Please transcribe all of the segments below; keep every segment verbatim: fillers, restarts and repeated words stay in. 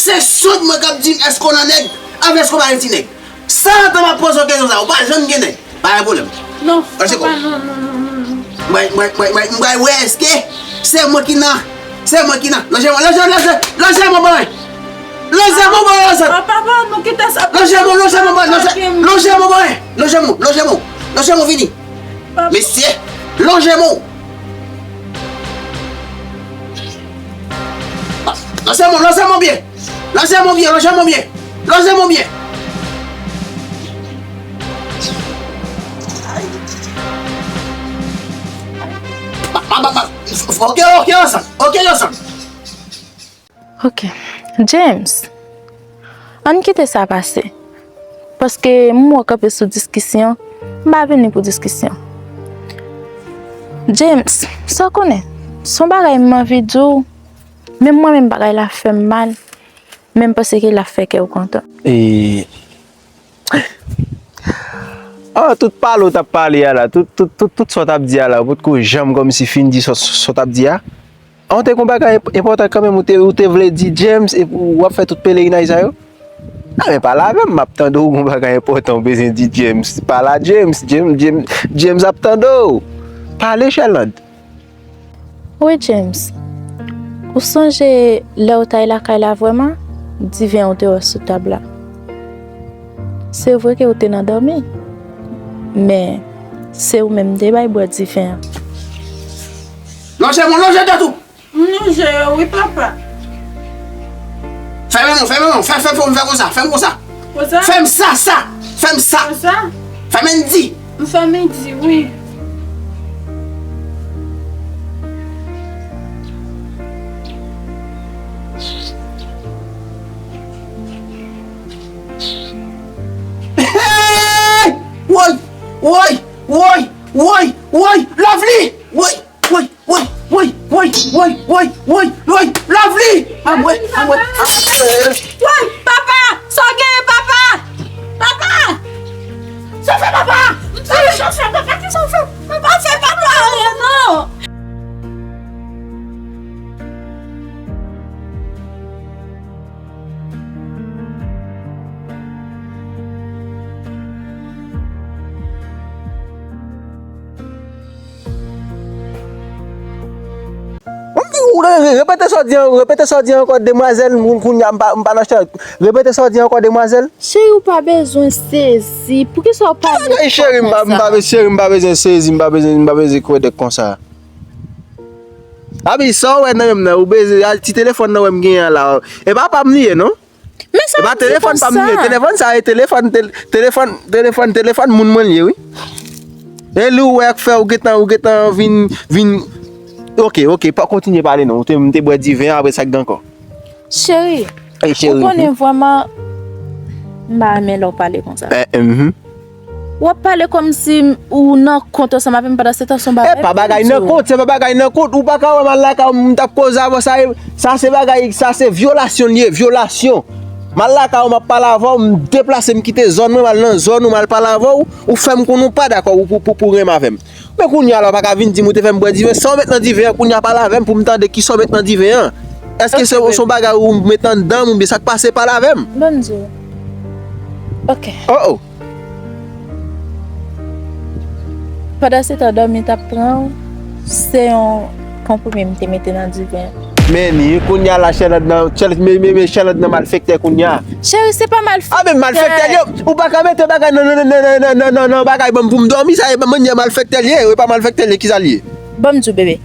Se sòt mwen k ap di m èske w nan nèg, avè èske w pa gen ti nèg. San tan m ap poze w kesyon sa, ou pa janm gen nèg. Pa gen pwoblèm. Non, papa, non, non, non, non, non. Mwen, mwen, mwen, mwen, mwen wè èske se mwen ki nan, se mwen ki nan. Lonje mwen, lonje, lonje, lonje mwen, mwen. Lonje mwen, mwen, lonje. Ah, papa, nou kite sa. Lonje mwen, lonje mwen, mwen, lonje, lonje mwen, mwen. Lonje mwen, lonje mwen. Lonje mwen, vini. Papa. Mesye, lonje mwen. Lonje mwen, lonje mwen byen. Lonje mwen byen, lonje mwen byen. Lonje mwen byen. Ba, ba, ba, ba. Ok, ok, ansanm. Ok, ansanm. Ok. James, ann kite sa pase. Paske m wè w kanpe sou diskisyon, m pa vini pou diskisyon. James, sa w konnen, se yon bagay m anvi di w, men mwen menm bagay la fè m mal, men m panse ke l ap fè kè w kontan. E, ah, tout pale w t ap pale a la, tout, tout, tout, tout sa w t ap di a la, ou potko janm kòmsi fin di sa, sa w t ap di a. An, w te gon bagay enp-, enpòtan kanmenm, ou te, ou te vle di James, epi w ap fè tout pelerinaj sa yo? A, men pale avè m, m ap tande w, gon bagay enpòtan ou bezwen di James. Pale a James, James, James, James ap tande w. Pale, Sherlande. Wi, James. Ou sonje lè w t al lakay la vrèman, diven an ou te wè sou tab la. Se vre ke ou te nan dòmi, men se ou menm m te bay bwè diven an. Lonje mwen, lonje tèt ou! M lonje yo wi, papa. Fèmen non, fèmen non, fè, fè, fè, fè konsa, fè m konsa. Konsa? Fè m sa, sa, fè m sa. Konsa? Fèmen di. M fèmen di, wi. Hey! Woy! Woy! Woy! Woy! Woy! Lovely! Woy! Woy, woy, woy, Lovely! Anmwe, anmwe, anmwe. Woy, papa! Sa w genyen, papa? Papa! Sa w fè, papa? Sa w fè, papa? Kisa w fè? M pa fè papa anyen, non! Ou re-, re-, repete sa w di an, repete sa w di an ankò, demwazèl, moun kounye a, m pa, m pa nan chat. Repete sa w di an ankò, demwazèl. Cheri, ou pa bezwen sezi. Poukisa w pale konsa? Ay, cheri, m pa, m pa be-, cheri, m pa bezwen sezi, m pa bezwen, m pa bezwen kwè de konsa. Abi, sa w wè nan men m nan, ou bezwen, a, ti telefòn nan wè m genyen an la. E pa pa m li ye, non? Men sa. E pa telefòn pa m li ye. Telefòn sa e telefòn, tel-, telefòn, telefòn, telefòn moun mwen li ye, wi. E li w wè k fè ou gentan, ou gentan vin, vin. Ok, ok, pa kontinye pale non. Ou te, m te bwè diven an, apre sa k gen ankò? Cheri, ou konnen vrèman, m pa renmen lè w pale konsa. Eh, mhm. W ap pale kòmsi ou nan kont ansanm avè m pandan se tan se yon bagay. E pa bagay nan kont, se pa bagay nan kont. Ou pa ka wè m al lakay ou, m t ap koze avè w, sa, sa se bagay, sa se vyolasyon li ye, vyolasyon. M al lakay ou, m ap pale avè w, m deplase, m kite zòn mwen, m al nan zòn ou, m al pale avè w, ou fè m konn ou pa dakò, ou pou, pou, pou renmen avè m. Men kounye a la, ou pa ka vin di m ou te fè m bwè diven, sa w met nan diven an, kounye a pale avè m pou m tande kisa w met nan diven an. Èske se, se yon bagay ou met anndan m oubyen sa k pase, pale avè m? Ban m di w. Ok. Oh, oh. Pandan se tan dòmi t ap pran w, se yon konprime m te mete nan diven. Men ni, kounye a la, Sherlande nan, Sherlande, men, men, men Sherlande nan malfektè kounye a. Cheri, se pa malfektè. A, men malfektè li ye. Ou pa ka mete bagay nan, nan, nan bagay ban m pou m dòmi, sa e mannyè malfektè li ye, e pa malfektè li ye, kisa li ye? Ban m di w, bebe.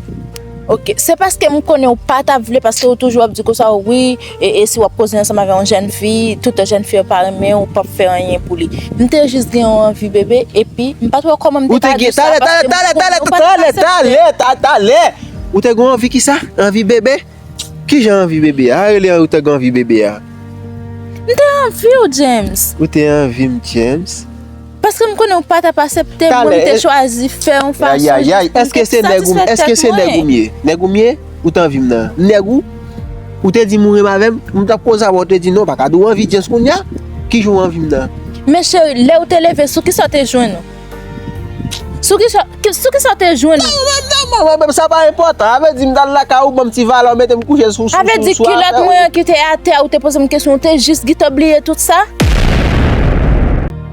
Ok, se paske m konnen ou pa t ap vle, paske ou toujou ap di konsa, wi, e, e si w ap koze ansanm avè yon jèn fi, tout jèn fi yo pa renmen w, ou p ap fè anyen pou li. M te jis gen yon anvi bebe, epi m pa t wè kòman m te ka di w sa, paske m konnen ou pa t aksepte. Talè, talè, talè, talè, talè, talè. Ou te gen anvi kisa? Anvi bebe? Kijan anvi bebe a? Rele ou te gen anvi bebe a? M te anvi w, James. Ou te anvi m, James? Paske m konnen ou pa t ap aksepte mwen, m te chwazi fè yon fason jis pou m te satisfè tèt mwen. Èske se nèg ou m ye? Nèg ou m ye? Ou t anvi m nan? Nèg ou? Ou te di m ou renmen avè m, m t ap koze avè w, ou te di non, pa ka di w anvi James kounye a. Kijan w anvi m nan? Men cheri, lè ou te leve, sou kisa w te jwenn ou? Sou kisa, ki- sou kisa w te jwenn li? Mwen menm, sa pa enpòtan. A vle di, m t al lakay ou, ban m ti valè, w mete m kouche sou, sou, sou atè. A vle di, kilòt mwen an ki te atè, ou te poze m kesyon, ou te jis gentan bliye tout sa?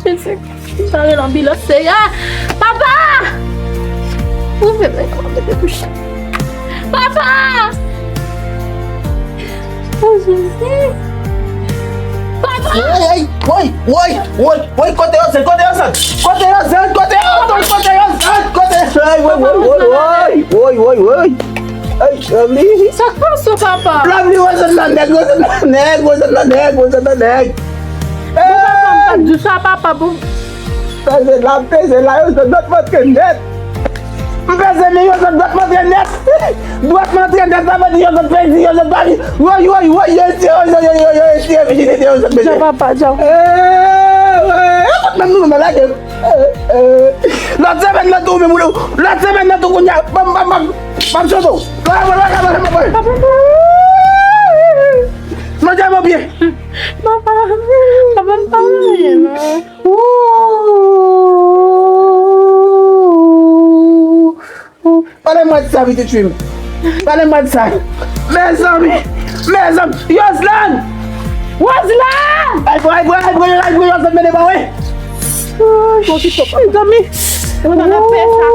Jezi, m ta rele anbilans, Seyè. Papa! Ouvri men, mete kouche. Papa! O Jezi! Papa! Woy, woy, woy, woy, woy, kote yo sot, kote yo sot, kote yo sot, kote yo sot, kote yo sot, woy, woy, woy, woy, woy, woy, woy. Ay, Lovely. Sa k pase, papa? Lovely, woy, sot nan nèg, woy, sot nan nèg, woy, sot nan nèg, woy, sot nan nèg. Bon, papa, m pa di sa, papa, bon. Peze la, m peze la, yo sot dwat m antre nèt. M peze men yo sot dwat m antre nèt. Dwat m antre nèt, sa vle di yo sot pèdi, yo sot pèdi. Woy, woy, woy, yo retire, yo, yo, yo, yo retire vijinite, yo sot mete. Dja papa, dja. Eh, ouais. Menm nou, nou lage. Eh, eh. Lòt semèn nan tou, menm ou, lòt semèn nan tou, kounye a, bam, bam, bam, bam, soto. Lòt semèn nan tou, bam, bam. Manje mon pye. Papa, papa, m pa renmen non. Ooh. Pale mwen de sa, pitit fi m. Pale mwen de sa. Mezanmi, mezanmi, Yoslan! Yoslan! Ay, boy, ay, boy, ay, boy, ay, boy, Yoslan, mennen mwen, wi. Mezanmi, mwen nan pè sa.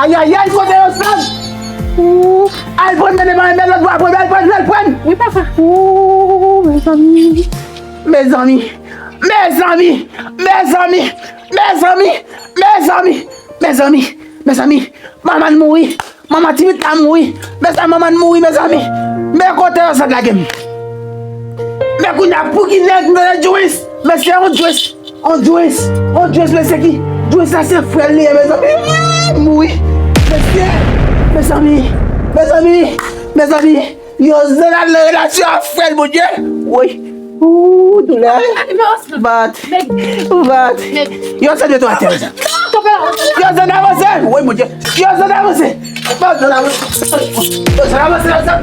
Ay, ay, ay, kote Yoslan? Al pran, mennen mwen, men lòt bwa, al pran, al pran. Wi, papa. Ooh, mezanmi. Mezanmi, mezanmi, mezanmi, mezanmi, mezanmi, mezanmi, manman mouri, manman Timit la mouri, mezanmi, manman mouri, mezanmi. Men kote yo sot lage m. Men kounye a, pou ki nèg nan Joyce, men se yon Joyce, yon Joyce, yon Joyce, men se ki, Joyce la se frè l li ye, mezanmi, mouri, mesye, mezanmi, mezanmi, mezanmi. Yo, Zan al nan relasyon ak frè l, Bondye. Woy. Ooh, doulè. Bat. Bat. Yo, Zan, mete w atè, Zan. Yo, Zan, avanse. Woy, Bondye. Yo, Zan, avanse. Yo, Zan, avanse. Yo, Zan, avanse, yo, Zan.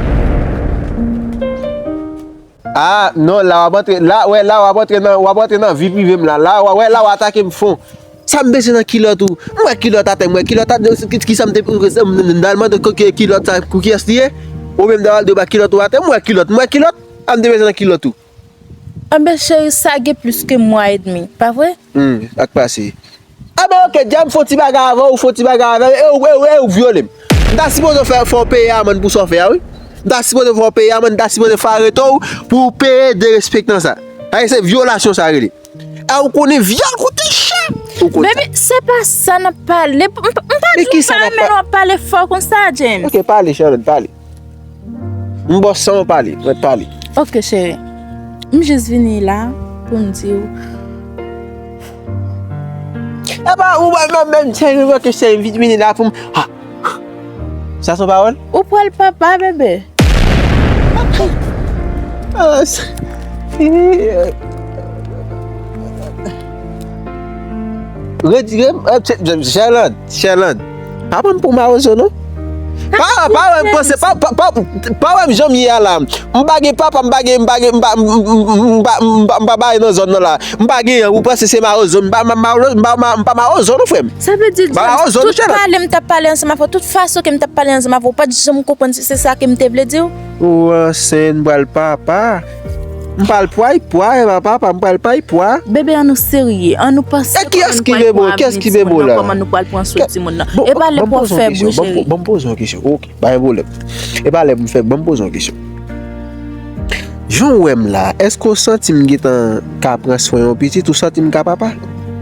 Ah, non, la w ap antre, la, wè, la w ap antre nan, w ap antre nan vi prive m la. La, wè, la w atake m fon. Sa m bezwen nan kilòt ou? M wè kilòt atè, m wè kilòt atè, ki, ki sa m te, m, m, m, m t al mande ki, ki, kilòt sa, pou kiyès li ye? Ou menm, m t al de ba kilòt ou atè, m wè kilòt, m wè kilòt, a m te bezwen nan kilòt ou. Anben, cheri, sa gen plis ke mwa edmi, pa vre? Hmm, sa k pase? Anben, oke, dja m fè yon ti bagay avè w, ou fè yon ti bagay avè m, e ou, e ou, e ou vyole m. M ta sipoze fè, fè w peye amann pou sa w fè a, wi. M ta sipoze fè w peye amann, m ta sipoze fè arete w pou w peye derespektan sa. Sa se vyolasyon sa rele. A, ou konnen vyòl koute chè. Ou konnen sa. Baby, se pa sa n ap pale. M, m, m pa di m pa renmen lè w ap pale fò konsa, James. Ok, pale, Charlotte, pale. M bò san w pale, mwen pale. Ok, cheri. M jis vini la pou m di w. Epa, ou wè, menm, menm, cheri, mwen ke cheri, vin vini la pou m. Ah. Sa se yon pawòl? Ou pral papa, bebe. Ah, sa- Retire m, eh, Sherland, Sherland. Pa pran m pou mawozo, non. Pa, pa wè m panse, pa, pa, pa, pa wè m jan m ye a la. M pa gen papa, m pa gen, m pa gen, m pa, m, m, m, m pa, m pa, m pa bay nan zòn nan la. M pa gen, ou panse se mawozo, m pa, m pa, m pa, m pa mawozo, non, frè m. Sa vle di, James, tout pale m t ap pale ansanm avè w, tout fason ke m t ap pale ansanm avè w, ou pa t janm konprann si se sa ke m te vle di w? Ou ansent, m pral papa. M pral pway pwa, e pa papa, m pral pay pwa. Bebe, ann nou serye, ann nou panse kòman nou pral pran swen timoun nan, kòman nou pral pran swen timoun nan. E pa lè pou w ap fè bri, cheri. Ban m poze yon kesyon, ok, pa gen pwoblèm. E pa lè pou m fè, ban m poze yon kesyon. Jan w wè m la, èske w santi m gentan ka pran swen yon pitit, ou santi m ka papa?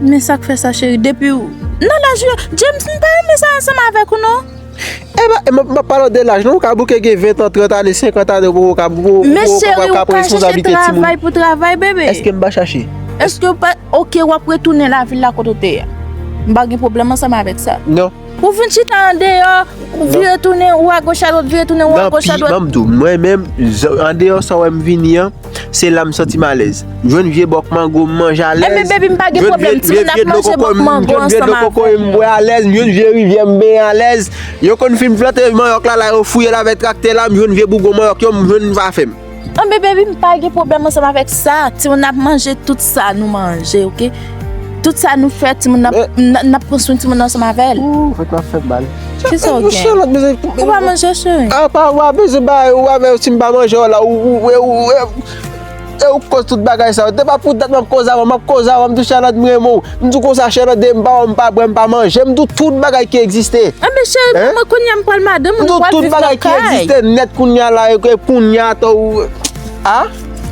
Men sa k fè sa, cheri, depi w nan laj ou, James, m pa renmen sa ansanm avèk ou, non. E pa, e m, m ap pale w de laj, non, ou ka bouke gen ven tan, trant ane, senkant ane, ou poko ka, ou poko ka pran responsablite timoun. Men cheri, ou pa chache travay pou travay, bebe. Èske m pa chache? Èske ou pa, ok, w ap retounen lavil la kote w te ye a. M pa gen pwoblèm ansanm avèk sa. Non. Ou vin chita andeyò, ou vire tounen, ou agoch adwat, vire tounen, ou agoch adwat. Ban m di w, mwen menm, andeyò sa w wè m vini an, se la m santi m alèz. M jwenn vye bòk mango, m manje alèz. Ebyen, baby, m pa gen pwoblèm. Timoun ap manje bòk mango ansanm avè m. M jwenn vye dlo kokoye, m bwè alèz. M jwenn vye rivyè, m benyen alèz. Yo konn fin plante manyòk la, la, yo fouye l avèk traktè la. M jwenn vye bougon manyòk yo, m jwenn m pa fè m. Anben, baby, m pa gen pwoblèm ansanm avèk sa. Timoun ap manje tout sa nou manje, oke? Tout sa nou fè, timoun ap, n, n ap konstwi timoun ansanm avè l. Ou fèk m ap fè mal. Kisa w gen? Ou pa manje, cheri? A pa ou pa bezwen ba ou avè si m pa manje w la ou ou e ou e ou koz tout bagay sa yo. Te pa pou dat m ap koz avè w, m ap koz avè w, m di Charlotte m renmen w. M di w konsa Charlotte de m pa wè w, m pa bwè, m pa manje, m di w tout bagay ki egziste. Anben cheri, pou mwen kounye a m pral madanm ou, nou pral viv nan kay. M di w tout bagay ki egziste nèt kounye a la e ke kounye a atò ou a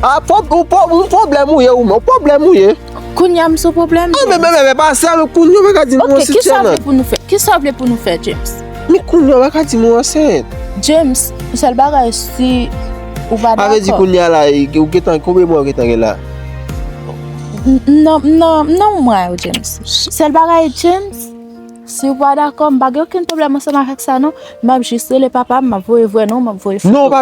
a pwob ou pwob ou pwoblèm ou ye ou men ou pwoblèm ou ye. Kounye a m sou pwoblèm. Anben men men men pa sa men kounye a ou pa ka di m yon sitiyonat. Kisa w vle pou nou fè? Kisa w vle pou nou fè, James? Men kounye a ou pa ka di m ou ansent. James, sèl bagay si ou pa dakò. Sa vle di kounye a la ou gentan konbyen mwa ou gentan gen la? M nan m nan m nan yon mwa yo, James. Sèl bagay, James, si ou pa dakò, m pa gen okenn pwoblèm ansanm avèk sa non. M ap jis rele papa m, m ap voye vre non, m ap voye foto. Non, pa